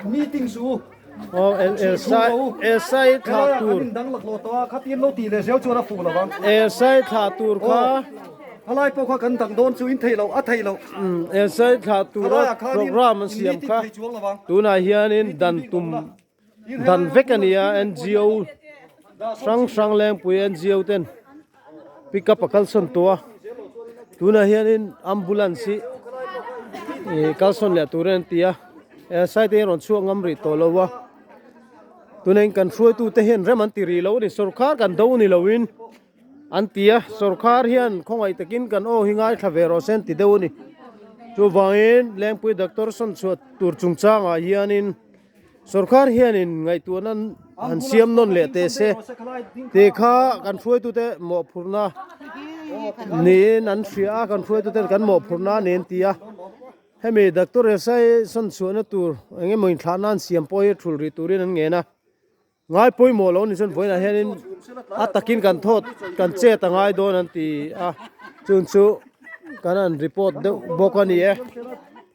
Meeting suh u. Aw Elsai Elsai thlah tur. An indang laklawh tawh a, khatin lo tih leh zel chuan a fuh lo vang. Elsai thlah tur kha. Khalai pawh kha kan dang dawn chu in theih loh, a theih loh. Elsai thlah tura program an siam kha tunah hianin dan tum dan vek a ni a, NGO hrang hrang Lengpui NGO ten pick up a kalsawn tawh a, tunah hianin ambulance hi ih kalsawn leh turin an ti a, he side te hi a rawn chhuak ngam rih tawh lo a, tunah hian kan hruaitute hian rem an ti rih lo a ni, sawrkar kan do ni loin an ti a, sawrkar hian khawngaih takin kan aw hi ngaithla ve rawh se an ti deuh a ni, chuvangin Lengpui doctor sawn chhuah tur chungchangah hianin. Sorkar hianin ngaihtuahna han siam nawn leh teh se tih kha kan hruaitute mawhphurhna niin an hria a, kan hruaituten kan mawhphurhna a ni an ti a. Hemi Doctor Esai sawn chhuahna tur eng emaw inthlahna an siam pawh hi thul rih turin an ngen a. Ngai pawimawh lo ni chuan vawiinah hianin a takin kan thawt kan chet a ngai dawn an ti a, chung chu kan han report deuh bawk a ni e.